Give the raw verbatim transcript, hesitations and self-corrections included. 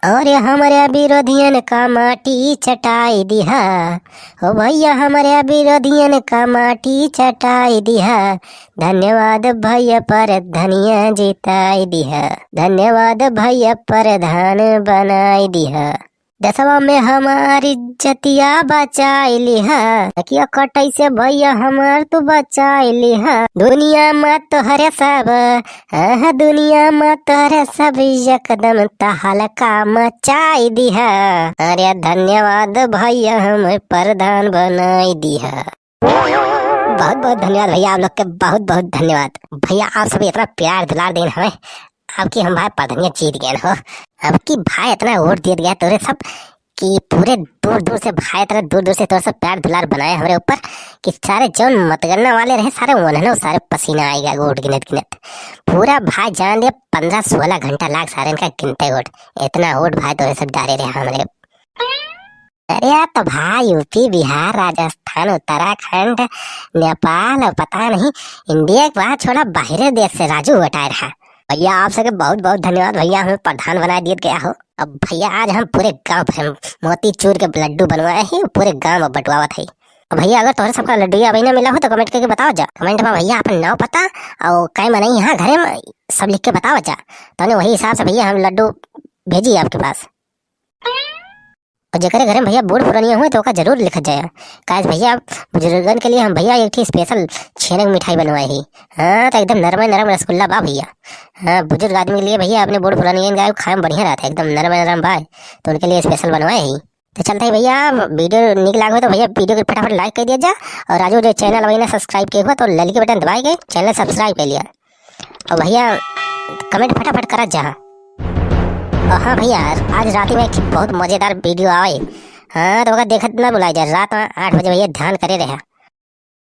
अरे हमरे विरोधियन का माटी चटाई दिहा, ओ भैया हमरे विरोधियन का माटी चटाई दिहा। धन्यवाद भैया प्रधानिया जिताई दिहा, धन्यवाद भैया प्रधान बनाई दिहा। देशवा में हमार इज्जतिया बचाई लिहा, नकिया कटाई से भैया हमार तू बचाई लिहा। दुनिया में तोहरे सब, हाँ, दुनिया में तोहरे सब एकदम तहलका मचाई दिहा। अरे धन्यवाद भैया, हम प्रधान बनाई दिहा। बहुत बहुत धन्यवाद भैया, आप लोग के बहुत बहुत धन्यवाद। भैया आप सब इतना प्यार दुलार देन हमें, आपकी हम भाई प्रधानिया जीत गए हो। अब की भाई इतना वोट दिया गया तोरे सब कि पूरे दूर दूर से भाई, इतना दूर दूर से तोरे सब प्यार दुलार बनाए हमरे ऊपर कि सारे जौन मतगणना वाले रहे सारे उन्हें सारे पसीना आएगा वोट गिनत गिनत। पूरा भाई जान दे पन्द्रह सोलह घंटा लाग सारे इनका गिनते वोट। इतना वोट भाई तोरे सब डारे रहे हमरे। अरे यार, तो भाई यूपी, बिहार, राजस्थान, उत्तराखंड, नेपाल और पता नहीं इंडिया के बाहर छोड़ा, बाहरे देश से राजू वोट आए रहा। भैया आप सबके बहुत बहुत धन्यवाद भैया, हमें प्रधान बना दिए गया हो। अब भैया आज हम पूरे गांव भर मोतीचूर के लड्डू बनवाए हैं, पूरे गांव में बंटवावत है। अब भैया अगर तोहरे सबका लड्डू या अभी ना मिला हो तो कमेंट करके बताओ जा। कमेंट में भैया अपन नाम पता और कई मनई यहाँ घरे में सब लिख के बताओ जा, तो वही हिसाब से भैया हम लड्डू भेजी आपके पास। और जेकरे घरे में भैया बूढ़ पुरानिया हुए तो ओका जरूर लिखत जाए। काहे भैया बुजुर्गन के लिए हम भैया एक ठे स्पेशल छेने की मिठाई बनवाए ही। हाँ, तो एकदम नरम नरम रसगुल्ला बा भैया। हाँ, बुजुर्ग आदमी के लिए भैया अपने बूढ़ पुरानिया के खाए में बढ़िया रहता है, एकदम नरम नरम बा, तो उनके लिए स्पेशल बनवाए ही। तो चलते ही भैया, वीडियो निक लाग हो तो भैया वीडियो के फटाफट लाइक कर दिया जा, और राजू जो चैनल वही ना सब्सक्राइब किए हुआ तो ललकी बटन दबाए के चैनल सब्सक्राइब कर लिया। और भैया कमेंट फटाफट करा जा। और हाँ भैया, आज रात में एक बहुत मजेदार वीडियो आवे। हाँ, तो ओकर देखत ना भुलाए जा, रात में आठ बजे भैया ध्यान करे रहे।